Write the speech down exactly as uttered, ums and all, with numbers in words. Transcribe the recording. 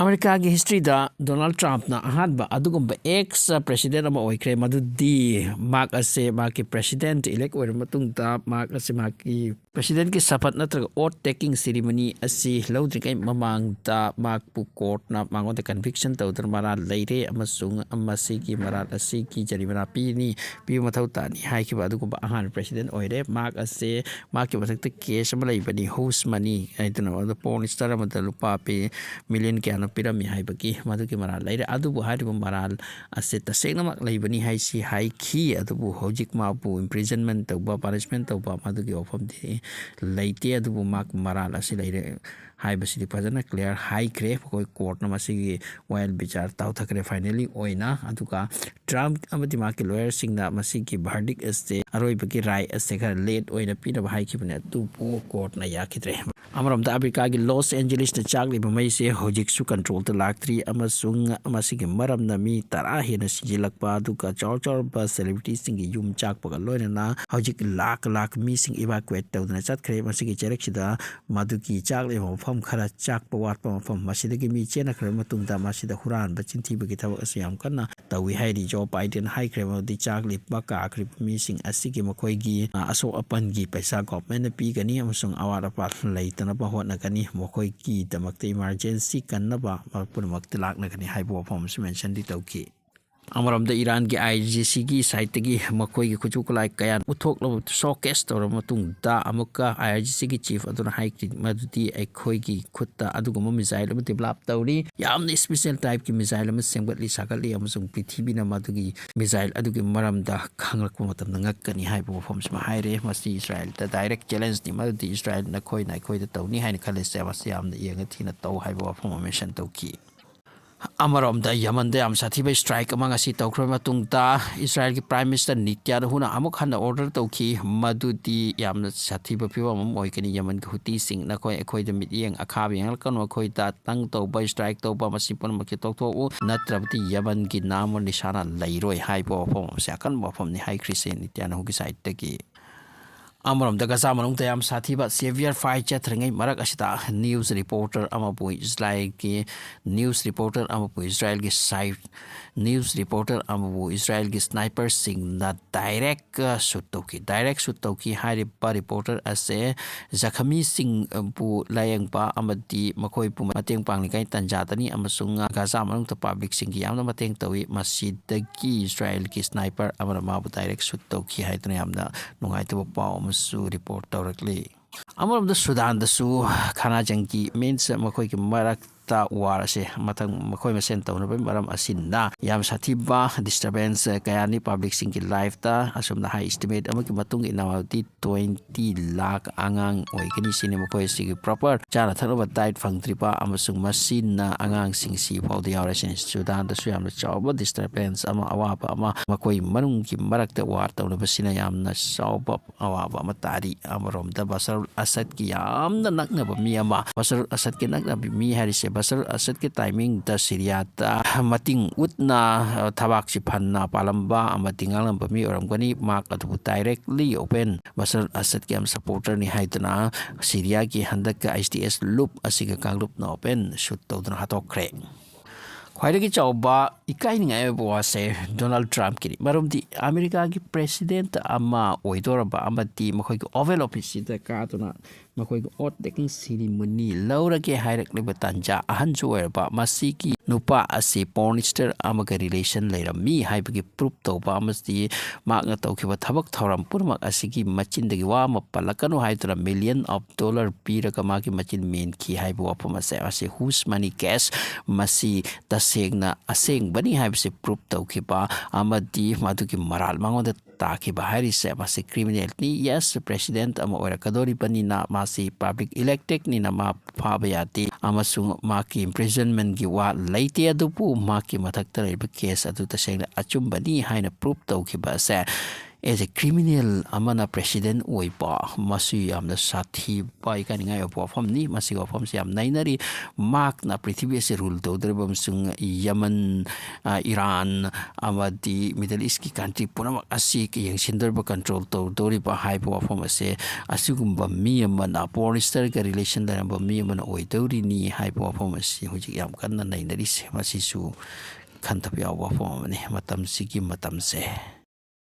ꯑꯃꯦꯔꯤꯀꯥꯒꯤ ꯍꯤꯁꯇ꯭ꯔꯤꯗ ꯗꯣꯅꯥꯜꯗ ꯇ꯭ꯔꯝꯞꯅ ꯑꯍꯥꯟꯕ ꯑꯗꯨꯒꯨꯝꯕ ꯑꯦꯛꯁ ꯄ꯭ꯔꯦꯁꯤꯗꯦꯟꯠ ꯑꯃ ꯑꯣꯏꯈ꯭ꯔꯦ, ꯃꯗꯨꯗꯤ ꯃꯍꯥꯛ ꯑꯁꯦ ꯃꯍꯥꯛꯀꯤ ꯄ꯭ꯔꯦꯁꯤꯗꯦꯟꯠ ꯏꯂꯦꯛ ꯑꯣꯏꯔꯕ ꯃꯇꯨꯡꯗ ꯃꯍꯥꯛ ꯑꯁꯦ ꯃꯍꯥꯛꯀꯤ ꯄ꯭ꯔꯦꯁꯤꯗꯦꯟꯠꯀꯤ ꯁꯄꯠ ꯅꯠꯇ꯭ꯔꯒ oath taking ceremony ꯑꯁꯤ ꯂꯧꯗ꯭ꯔꯤꯉꯩ ꯃꯃꯥꯡꯗ ꯃꯍꯥꯛꯄꯨ ꯀꯣꯔꯠꯅ ꯃꯉꯣꯟꯗ ꯀꯟꯚꯤꯛꯁꯟ ꯇꯧꯗꯨꯅ ꯃꯔꯥꯜ ꯂꯩꯔꯦ ꯑꯃꯁꯨꯡ ꯃꯁꯤꯒꯤ ꯃꯔꯥꯜ ꯑꯁꯤꯒꯤ ꯖꯔꯤꯃꯅꯥ ꯄꯤꯅꯤ, ꯄꯤꯕ ꯃꯊꯧ ꯇꯥꯅꯤ ꯍꯥꯏꯈꯤꯕ ꯑꯗꯨꯒꯨꯝꯕ ꯑꯍꯥꯟꯕ ꯄ꯭ꯔꯦꯁꯤꯗꯦꯟꯠ ꯑꯣꯏꯔꯦ꯫ ꯃꯍꯥꯛ ꯑꯁꯦ ꯃꯍꯥꯛꯀꯤ ꯃꯊꯛꯇ ꯀꯦꯁ ꯑꯃ ꯂꯩꯕꯅꯤ, ꯍꯧꯁ ꯃꯅꯤ ꯍꯥꯏꯗꯨꯅ, ꯑꯗꯨ ꯄꯣꯔꯟ ꯁ꯭ꯇꯥꯔ ꯑꯃꯗ ꯂꯨꯄꯥ ꯄꯤ-, ꯃꯤꯂꯤꯌꯟ ꯀꯌꯥꯅꯣ ꯄꯤꯔꯝꯃꯤ ꯍꯥꯏꯕꯒꯤ ꯃꯗꯨꯒꯤ ꯃꯔꯥꯜ ꯂꯩꯔꯦ꯫ ꯑꯗꯨꯕꯨ ꯍꯥꯏꯔꯤꯕ ꯃꯔꯥꯜ ꯑꯁꯦ ꯇꯁꯦꯡꯅꯃꯛ ꯂꯩꯕꯅꯤ ꯍꯥꯏꯁꯤ ꯍꯥꯏꯈꯤ, ꯑꯗꯨꯕꯨ ꯍꯧꯖꯤꯛ ꯃꯥꯕꯨ ꯏꯝꯄ꯭ꯔꯤꯖꯟꯃꯦꯟ ꯇꯧꯕ, ꯄꯅꯤꯁꯃꯦꯟ ꯇꯧꯕ ꯃꯗꯨꯒꯤ ꯋꯥꯐꯝꯗꯤ ꯂꯩꯇꯦ꯫ ꯑꯗꯨꯕꯨ ꯃꯍꯥꯛ ꯃꯔꯥꯜ ꯑꯁꯤ ꯂꯩꯔꯦ ꯍꯥꯏꯕꯁꯤꯗꯤ ꯐꯖꯅ ꯀ꯭ꯂꯤꯌꯥꯔ ꯍꯥꯏꯈ꯭ꯔꯦ꯫ ꯃꯈꯣꯏ ꯀꯣꯔꯠꯅ ꯃꯁꯤꯒꯤ ꯋꯥꯌꯦꯜ ꯕꯤꯆꯥꯔ ꯇꯥꯎꯊꯈ꯭ꯔꯦ ꯐꯥꯏꯅꯦꯜꯂꯤ ꯑꯣꯏꯅ꯫ ꯑꯗꯨꯒ ꯇ꯭ꯔꯝꯞ ꯑꯃꯗꯤ ꯃꯍꯥꯛꯀꯤ ꯂꯣꯌꯔꯁꯤꯡꯅ ꯃꯁꯤꯒꯤ ꯚꯔꯗꯤꯛ ꯑꯁꯦ, ꯑꯔꯣꯏꯕꯒꯤ ꯔꯥꯏ ꯑꯁꯦ ꯈꯔ ꯂꯦꯠ ꯑꯣꯏꯅ ꯄꯤꯅꯕ ꯍꯥꯏꯈꯤꯕꯅꯤ, ꯑꯗꯨꯕꯨ ꯀꯣꯔꯠꯅ ꯌꯥꯈꯤꯗ꯭ꯔꯦ꯫ ꯑꯃꯔꯣꯝꯗ ꯑꯃꯦꯔꯤꯀꯥꯒꯤ ꯂꯣꯁ ꯑꯦꯟꯖꯦꯂꯤꯁꯇ ꯆꯥꯛꯂꯤꯕ ꯃꯩꯁꯦ ꯍꯧꯖꯤꯛꯁꯨ ꯀꯟꯇ꯭ꯔꯣꯜꯗ ꯂꯥꯛꯇ꯭ꯔꯤ ꯑꯃꯁꯨꯡ ꯃꯁꯤꯒꯤ ꯃꯔꯝꯅ ꯃꯤ ꯇꯔꯥ ꯍꯦꯟꯅ ꯁꯤꯖꯤꯜꯂꯛꯄ, ꯑꯗꯨꯒ ꯆꯥꯎ ꯆꯥꯎꯔꯕ ꯁꯦꯂꯤꯕ꯭ꯔꯤꯇꯤꯁꯤꯡꯒꯤ ꯌꯨꯝ ꯆꯥꯛꯄꯒ ꯂꯣꯏꯅꯅ ꯍꯧꯖꯤꯛ ꯂꯥꯛ ꯂꯥꯛ ꯃꯤꯁꯤꯡ ꯏꯚꯥꯀꯨꯋꯦꯠ ꯇꯧꯗꯨꯅ ꯆꯠꯈ꯭ꯔꯦ꯫ ꯃꯁꯤꯒꯤ ꯆꯩꯔꯛꯁꯤꯗ ꯃꯗꯨꯒꯤ ꯆꯥꯛꯂꯤꯕ ꯃꯐꯝ ꯈꯔ ꯆꯥꯛꯄ ꯋꯥꯠꯄ ꯃꯐꯝ ꯃꯁꯤꯗꯒꯤ ꯃꯤ ꯆꯦꯟꯅꯈ꯭ꯔꯕ ꯃꯇꯨꯡꯗ ꯃꯁꯤꯗ ꯍꯨꯔꯥꯟꯕ ꯆꯤꯟꯊꯤꯕꯒꯤ ꯊꯕꯛ ꯑꯁꯤ ꯌꯥꯝ ꯀꯟꯅ ꯇꯧꯏ ꯍꯥꯏꯔꯤ꯫ ꯖꯣ ꯕꯥꯏꯗꯦꯟ ꯍꯥꯏꯈ꯭ꯔꯦ ꯃꯗꯨꯗꯤ ꯆꯥꯛꯂꯤꯕ ꯀꯥꯈ꯭ꯔꯤꯕ ꯃꯤꯁꯤꯡ ꯑꯁꯤꯒꯤ ꯃꯈꯣꯏꯒꯤ, ꯑ, ꯑꯁꯣꯛ ꯑꯄꯟꯒꯤ ꯄꯩꯁꯥ ꯒꯣꯚꯔꯟꯃꯦꯟꯠꯅ ꯄꯤꯒꯅꯤ ꯑꯃꯁꯨꯡ ꯑꯋꯥꯠ ꯑꯄꯥ ꯂꯩꯇꯅꯕ ꯍꯣꯠꯅꯒꯅꯤ꯫ ꯃꯈꯣꯏꯒꯤꯗꯃꯛꯇ ꯏꯃꯥꯔꯖꯦꯟꯁꯤ ꯀꯟꯅꯕ ꯄꯨꯝꯅꯃꯛꯇ ꯂꯥꯛꯅꯒꯅꯤ ꯍꯥꯏꯕ ꯋꯥꯐꯝ ꯑꯃꯁꯨ ꯃꯦꯟꯁꯟꯗꯤ ꯇꯧꯈꯤ꯫ ꯑꯃꯔꯣꯝꯗ ꯏꯔꯥꯟꯒꯤ ꯑꯥꯏ ꯑꯥꯔ ꯖꯤ ꯁꯤꯒꯤ ꯁꯥꯏꯠꯇꯒꯤ ꯃꯈꯣꯏꯒꯤ ꯈꯨꯠꯁꯨ ꯈꯨꯠꯂꯥꯏ ꯀꯌꯥ ꯎꯠꯊꯣꯛꯂꯕ, ꯁꯣꯀꯦꯁ ꯇꯧꯔꯕ ꯃꯇꯨꯡꯗ ꯑꯃꯨꯛꯀ ꯑꯥꯏ ꯑꯥꯔ ꯖꯤ ꯁꯤꯒꯤ ꯆꯤꯐ ꯑꯗꯨꯅ ꯍꯥꯏꯈꯤ ꯃꯗꯨꯗꯤ ꯑꯩꯈꯣꯏꯒꯤ ꯈꯨꯠꯇ ꯑꯗꯨꯒꯨꯝꯕ ꯃꯤꯁꯥꯏꯜ ꯑꯃ ꯗꯤꯕꯦꯂꯞ ꯇꯧꯔꯤ, ꯌꯥꯝꯅ ꯏꯁꯄꯤꯁꯦꯜ ꯇꯥꯏꯞꯀꯤ ꯃꯤꯁꯥꯏꯜ ꯑꯃ ꯁꯦꯝꯒꯠꯂꯤ, ꯁꯥꯒꯠꯂꯤ ꯑꯃꯁꯨꯡ ꯄ꯭ꯔꯤꯊꯤꯕꯤꯅ ꯃꯗꯨꯒꯤ ꯃꯤꯁꯥꯏꯜ ꯑꯗꯨꯒꯤ ꯃꯔꯝꯗ ꯈꯪꯂꯛꯄ ꯃꯇꯝꯗ ꯉꯛꯀꯅꯤ ꯍꯥꯏꯕ ꯋꯥꯐꯝꯁꯤꯃ ꯍꯥꯏꯔꯦ꯫ ꯃꯁꯤ ꯏꯁꯔꯥꯏꯜꯗ ꯗꯥꯏꯔꯦꯛ ꯆꯦꯂꯦꯟꯖꯅꯤ, ꯃꯗꯨꯗꯤ ꯏꯁꯔꯥꯏꯜ ꯅꯈꯣꯏꯅ ꯑꯩꯈꯣꯏꯗ ꯇꯧꯅꯤ ꯍꯥꯏꯅ ꯈꯜꯂꯤꯁꯦ ꯃꯁꯤ ꯌꯥꯝꯅ ꯌꯦꯡꯉ ꯊꯤꯅ ꯇꯧ ꯍꯥꯏꯕ ꯋꯥꯐꯝ ꯑꯃ ꯃꯦꯟꯁꯟ ꯇꯧꯈꯤ꯫ ꯑꯃꯔꯣꯝꯗ ꯌꯃꯟꯗ ꯌꯥꯝ ꯁꯥꯊꯤꯕ ꯏꯁꯇ꯭ꯔꯥꯏꯛ ꯑꯃ ꯉꯁꯤ ꯇꯧꯈ꯭ꯔꯕ ꯃꯇꯨꯡꯗ ꯏꯁꯔꯥꯏꯜꯒꯤ ꯄ꯭ꯔꯥꯏꯝ ꯃꯤꯅꯤꯁꯇꯔ ꯅꯤꯇ꯭ꯌꯥꯅꯍꯨꯅ ꯑꯃꯨꯛ ꯍꯟꯅ ꯑꯣꯔꯗꯔ ꯇꯧꯈꯤ, ꯃꯗꯨꯗꯤ ꯌꯥꯝꯅ ꯁꯥꯊꯤꯕ ꯐꯤꯕꯝ ꯑꯃ ꯑꯣꯏꯒꯅꯤ꯫ ꯌꯃꯟꯒꯤ ꯍꯨꯇꯤꯁꯤꯡ, ꯅꯈꯣꯏ ꯑꯩꯈꯣꯏꯗ ꯃꯤꯠꯌꯦꯡ ꯑꯈꯥꯕ ꯌꯦꯡꯂꯛꯀꯅꯨ, ꯑꯩꯈꯣꯏꯗ ꯇꯪ ꯇꯧꯕ ꯏꯁꯇ꯭ꯔꯥꯏꯛ ꯇꯧꯕ ꯃꯁꯤ ꯄꯨꯝꯅꯃꯛꯀꯤ ꯇꯣꯛꯊꯣꯛꯎ, ꯅꯠꯇ꯭ꯔꯕꯗꯤ ꯌꯃꯟꯒꯤ ꯅꯥꯃꯣ ꯅꯤꯁꯥꯅ ꯂꯩꯔꯣꯏ ꯍꯥꯏꯕ ꯋꯥꯐꯝ ꯑꯃꯁꯦ ꯑꯀꯟꯕ ꯋꯥꯐꯝꯅꯤ ꯍꯥꯏꯈ꯭ꯔꯤꯁꯦ ꯅꯤꯇ꯭ꯌꯥꯅꯍꯨꯒꯤ ꯁꯥꯏꯠꯇꯒꯤ꯫ ꯑꯃꯔꯣꯝꯗ ꯒꯖꯥ ꯃꯅꯨꯡꯗ ꯌꯥꯝ ꯁꯥꯊꯤꯕ severe fight ꯆꯠꯊꯔꯤꯉꯩ ꯃꯔꯛ ꯑꯁꯤꯗ news reporter ꯑꯃꯕꯨ ꯏꯁꯔꯥꯏꯜꯒꯤ news reporter ꯑꯃꯕꯨ ꯏꯁꯔꯥꯏꯜꯒꯤ side news reporter ꯑꯃꯕꯨ ꯏꯁꯔꯥꯏꯜꯒꯤ sniperꯁꯤꯡꯅ direct shoot ꯇꯧꯈꯤ꯫ Direct shoot ꯇꯧꯈꯤ ꯍꯥꯏꯔꯤꯕ reporter ꯑꯁꯦ ꯖꯈꯃꯤꯁꯤꯡꯕꯨ ꯂꯥꯌꯦꯡꯕ ꯑꯃꯗꯤ ꯃꯈꯣꯏꯕꯨ ꯃꯇꯦꯡ ꯄꯥꯡꯂꯤꯉꯩ ꯇꯥꯟꯖꯥꯗꯅꯤ ꯑꯃꯁꯨꯡ ꯒꯖꯥ ꯃꯅꯨꯡꯗ publicꯁꯤꯡꯒꯤ ꯌꯥꯝꯅ ꯃꯇꯦꯡ ꯇꯧꯏ꯫ ꯃꯁꯤꯗꯒꯤ ꯏꯁꯔꯥꯏꯜꯒꯤ sniper ꯑꯃꯅ ꯃꯥꯕꯨ direct shoot ꯇꯧꯈꯤ ꯍꯥꯏꯗꯨꯅ ꯌꯥꯝꯅ ꯅꯨꯡꯉꯥꯏꯇꯕ ꯄꯥꯎ ꯑꯃꯁꯨ report ꯇꯧꯔꯛꯂꯤ꯫ ꯑꯃꯔꯣꯝꯗ ꯁꯨꯗꯥꯟꯗꯁꯨ ꯈꯥꯅꯥ ꯖꯪꯒꯤ means ꯃꯈꯣꯏꯒꯤ ꯃꯔꯛꯇ war ꯑꯁꯦ ꯃꯊꯪ ꯃꯈꯣꯏ ꯃꯁꯦꯟ ꯇꯧꯅꯕꯒꯤ ꯃꯔꯝ ꯑꯁꯤꯅ ꯌꯥꯝ ꯁꯥꯊꯤꯕ disturbance ꯀꯌꯥꯅꯤ꯫ Publicꯁꯤꯡꯒꯤ lifeꯇ ꯑꯁꯨꯝꯅ high estimate ꯑꯃꯒꯤ ꯃꯇꯨꯡ ꯏꯟꯅ ꯍꯧꯖꯤꯛ twenty ꯂꯥꯈ ꯑꯉꯥꯡ ꯑꯣꯏꯒꯅꯤ ꯁꯤꯅꯤ꯫ ꯃꯈꯣꯏ ꯑꯁꯤꯒꯤ proper ꯆꯥꯅ ꯊꯛꯅꯕ diet ꯐꯪꯗ꯭ꯔꯤꯕ ꯑꯃꯁꯨꯡ ꯃꯁꯤꯅ ꯑꯉꯥꯡꯁꯤꯡ ꯁꯤ ꯐꯥꯎꯗ ꯌꯥꯎꯔꯦ ꯁꯤꯅꯤ꯫ ꯁꯨꯗꯥꯟꯗꯁꯨ ꯌꯥꯝꯅ ꯆꯥꯎꯕ disturbance ꯑꯃ, ꯑꯋꯥꯕ ꯑꯃ, ꯃꯈꯣꯏ ꯃꯅꯨꯡꯒꯤ ꯃꯔꯛꯇ war ꯇꯧꯅꯕꯁꯤꯅ ꯌꯥꯝꯅ ꯆꯥꯎꯕ ꯑꯋꯥꯕ ꯑꯃ ꯇꯥꯔꯤ꯫ ꯑꯃꯔꯣꯝꯗ ꯕꯁꯔ ꯑꯁꯗꯀꯤ ꯌꯥꯝꯅ ꯅꯛꯅꯕ ꯃꯤ ꯑꯃ, ꯕꯁꯔ ꯑꯁꯗꯀꯤ ꯅꯛꯅꯕ ꯃꯤ ꯍꯥꯏꯔꯤꯁꯦ, ꯕꯁꯔ ꯑꯁꯗꯀꯤ timingꯗ ꯁꯤꯔꯤꯌꯥꯗ ꯃꯇꯤꯡ ꯎꯠꯅ, ꯑ, ꯊꯕꯥꯛꯁꯤ ꯐꯟꯅ ꯄꯥꯜꯂꯝꯕ ꯑꯃꯗꯤ ꯉꯥꯡꯂꯝꯕ ꯃꯤ ꯑꯣꯏꯔꯝꯒꯅꯤ꯫ ꯃꯍꯥꯛ ꯑꯗꯨꯕꯨ directly open ꯕꯁꯔ ꯑꯁꯗꯀꯤ ꯌꯥꯝ supporterꯅꯤ ꯍꯥꯏꯗꯨꯅ ꯁꯤꯔꯤꯌꯥꯒꯤ ꯍꯟꯗꯛꯀ H T S ꯂꯨꯞ ꯑꯁꯤꯒ ꯀꯥꯡꯂꯨꯞꯅ open shoot ꯇꯧꯗꯨꯅ ꯍꯥꯠꯇꯣꯛꯈ꯭ꯔꯦ꯫ ꯈ꯭ꯋꯥꯏꯗꯒꯤ ꯆꯥꯎꯕ ꯏꯀꯥꯏꯅꯤꯡꯉꯥꯏ ꯑꯣꯏꯕ ꯋꯥꯁꯦ ꯗꯣꯅꯥꯜꯗ ꯇ꯭ꯔꯝꯞꯀꯤꯅꯤ꯫ ꯃꯔꯝꯗꯤ ꯑꯃꯦꯔꯤꯀꯥꯒꯤ president ꯑꯃ ꯑꯣꯏꯗꯧꯔꯕ ꯑꯃꯗꯤ ꯃꯈꯣꯏꯒꯤ Oval Officeꯁꯤꯗ ꯀꯥꯗꯨꯅ ꯃꯈꯣꯏꯒꯤ oath taking ceremony ꯂꯧꯔꯒꯦ ꯍꯥꯏꯔꯛꯂꯤꯕ ꯇꯥꯟꯖꯥ, ꯑꯍꯟꯁꯨ ꯑꯣꯏꯔꯕ ꯃꯁꯤꯒꯤ ꯅꯨꯄꯥ ꯑꯁꯤ porn star ꯑꯃꯒ relation ꯂꯩꯔꯝꯃꯤ ꯍꯥꯏꯕꯒꯤ proof ꯇꯧꯕ ꯑꯃꯗꯤ ꯃꯍꯥꯛꯅ ꯇꯧꯈꯤꯕ ꯊꯕꯛ ꯊꯧꯔꯝ ꯄꯨꯝꯅꯃꯛ ꯑꯁꯤꯒꯤ ꯃꯆꯤꯟꯗꯒꯤ ꯋꯥ ꯑꯃ ꯄꯜꯂꯛꯀꯅꯨ ꯍꯥꯏꯗꯨꯅ million of dollar ꯄꯤꯔꯒ ꯃꯥꯒꯤ ꯃꯆꯤꯟ ꯃꯦꯟꯈꯤ ꯍꯥꯏꯕ ꯋꯥꯐꯝ ꯑꯁꯦ, ꯃꯁꯤ hush money case, ꯃꯁꯤ ꯇꯁꯦꯡꯅ ꯑꯁꯦꯡꯕꯅꯤ ꯍꯥꯏꯕꯁꯤ proof ꯇꯧꯈꯤꯕ ꯑꯃꯗꯤ ꯃꯗꯨꯒꯤ ꯃꯔꯥꯜ ꯃꯉꯣꯟꯗ ꯇꯥꯈꯤꯕ ꯍꯥꯏꯔꯤꯁꯦ, ꯃꯁꯤ criminalꯅꯤ꯫ Yes, president ꯑꯃ ꯑꯣꯏꯔꯛꯀꯗꯧꯔꯤꯕꯅꯤꯅ ꯃꯥꯁꯤ public electedꯅꯤꯅ ꯃꯥ ꯐꯥꯕ ꯌꯥꯗꯦ ꯑꯃꯁꯨꯡ ꯃꯍꯥꯛꯀꯤ imprisonmentꯀꯤ ꯋꯥ ꯂꯩꯇꯦ, ꯑꯗꯨꯕꯨ ꯃꯍꯥꯛꯀꯤ ꯃꯊꯛꯇ ꯂꯩꯔꯤꯕ case ꯑꯗꯨ ꯇꯁꯦꯡꯅ ꯑꯆꯨꯝꯕꯅꯤ ꯍꯥꯏꯅ proof ꯇꯧꯈꯤꯕ ꯑꯁꯦ ꯑꯦꯖ ꯑꯦ ꯀ꯭ꯔꯤꯃꯤꯅꯦꯜ ꯑꯃꯅ ꯄ꯭ꯔꯦꯁꯤꯗꯦꯟ ꯑꯣꯏꯕ, ꯃꯁꯤ ꯌꯥꯝꯅ ꯁꯥꯊꯤꯕ, ꯏꯀꯥꯏꯅꯤꯡꯉꯥꯏ ꯑꯣꯏꯕ ꯋꯥꯐꯝꯅꯤ꯫ ꯃꯁꯤꯒꯤ ꯋꯥꯐꯝꯁꯤ ꯌꯥꯝ ꯅꯩꯅꯔꯤ꯫ ꯃꯍꯥꯛꯅ ꯄ꯭ꯔꯤꯊꯤꯕꯤ ꯑꯁꯤ ꯔꯨꯜ ꯇꯧꯗꯧꯔꯤꯕ ꯑꯃꯁꯨꯡ ꯌꯃꯟ, ꯑ, ꯏꯔꯥꯟ ꯑꯃꯗꯤ ꯃꯤꯗꯜ ꯏꯁꯀꯤ ꯀꯟꯇ꯭ꯔꯤ ꯄꯨꯝꯅꯃꯛ ꯑꯁꯤ ꯌꯦꯡꯁꯤꯟꯗꯧꯔꯤꯕ, ꯀꯟꯇ꯭ꯔꯣꯜ ꯇꯧꯗꯧꯔꯤꯕ ꯍꯥꯏꯕ ꯋꯥꯐꯝ ꯑꯁꯦ ꯑꯁꯤꯒꯨꯝꯕ ꯃꯤ ꯑꯃꯅ, ꯄꯣꯔꯟ ꯁ꯭ꯇꯥꯔꯒ ꯔꯤꯂꯦꯁꯟ ꯂꯩꯔꯝꯕ ꯃꯤ ꯑꯃꯅ ꯑꯣꯏꯗꯧꯔꯤꯅꯤ ꯍꯥꯏꯕ ꯋꯥꯐꯝ ꯑꯁꯤ ꯍꯧꯖꯤꯛ ꯌꯥꯝ ꯀꯟꯅ ꯅꯩꯅꯔꯤꯁꯦ꯫ ꯃꯁꯤꯁꯨ ꯈꯟꯊꯕ ꯌꯥꯕ ꯋꯥꯐꯝ ꯑꯃꯅꯤ꯫ ꯃꯇꯝꯁꯤꯒꯤ ꯃꯇꯝꯁꯦ